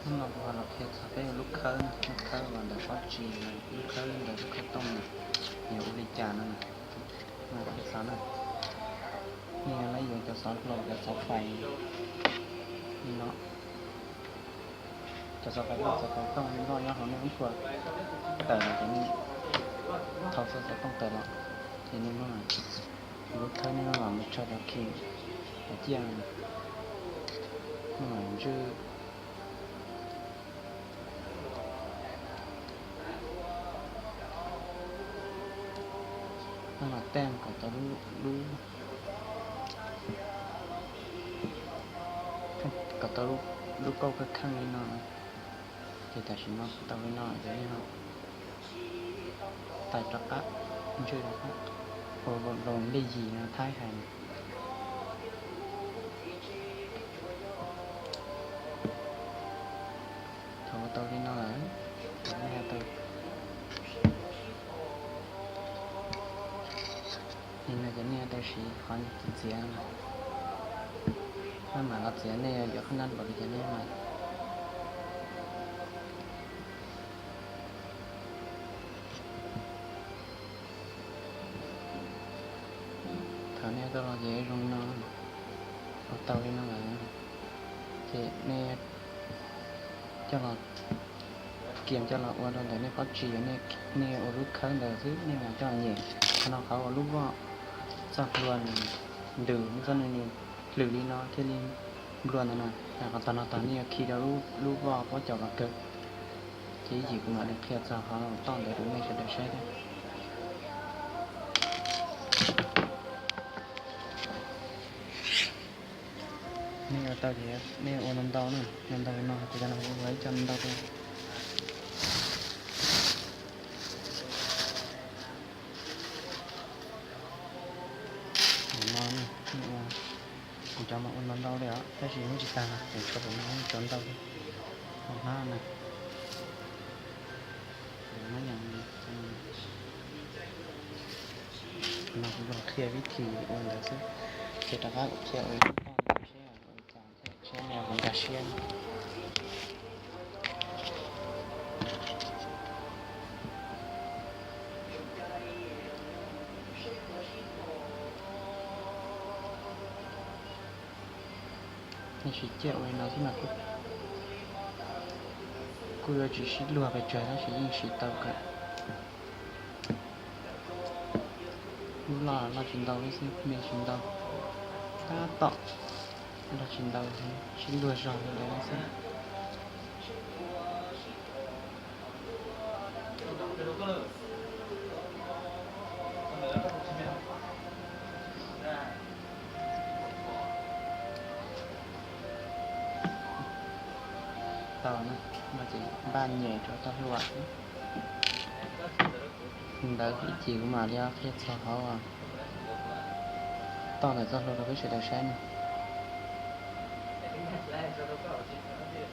Hnub no kuv ho los qhia txog peb lub khawb, lub khawb uas ntawm pob tsi, lub khawb ntawm lub khawb tooj na, yog ua li cas no na. Qhia txog na, nej yuav yuav cov xov hlau, cov xov fais li no, cov xov fais loj, cov xov tooj loj nyob hauv nej lub khua tawm los ces nej thau xov tooj tawm los, ces nej muab lub khawb nej muab los mus tso rau khi, los ciaj, muab los ntswj. Muab los tej kom tau lub, kom tau lub kauj kheej kheej li no. Ces tam sim no tau li no ces nej ho tais rov qab, ntswj rov qab, ua loo lej yim no thaib hais. Thaum ua tau li no lawm, ces nej tau, li no ces nej tau siv qhov txiav no, maj mam los txiav, nej yuav qhab nab npaum li cas nej mam. Thaum nej tau los ces zoo li no, ua tau li no lawm, ces nej coj los, kiag coj los ua rau ntawm nej pob tsi, nej ua lub khawb ntawd xwb, nej mam coj los nyem. Qhov no qhov uas lub voj txoj hlua nws ntws, txoj hlua nws hlwm li no thiaj li nplua ntawd na. Qhov tag no tag nej yuav khi rau lub voj pob caus los kawg. Ces ib chim kuv mam li qhia txog qhov uas toj ntawd rau nej sawv daws saib thiab. Nej ua tau ces nej ua ntau ntau na, ua ntau li no, kuv cov no kuv ua ib co ntau ntau. Nim no kuv cov mas ua ntau ntau li os, tab sis muab tsis tag, kuv tshuav tus no tshuav ntau li. Ua hnab na, kuv muab nyeem, no kuv los qhia vib thim ua ntawd xwb, ces rov qab kuv qhia ua ib toj ntawd seb ua li cas thiab seb nej puas nkag siab. Nej siv ciaj ua li no xwb mas kuj yuav tsis sib luag pes tsawg tab sis yeej siv tau kawg. Lub loj loj tsis ntau li xwb, me tsis ntau, tab tom loj tsis ntau, sib luag zog li ntawd xwb. Tau na, no ces npaj nyem rau toj hlua xwb. Ntawd ib chim kuv mam li qhia txog qhov toj ntawm txoj hlua rau peb sawv daws saib na.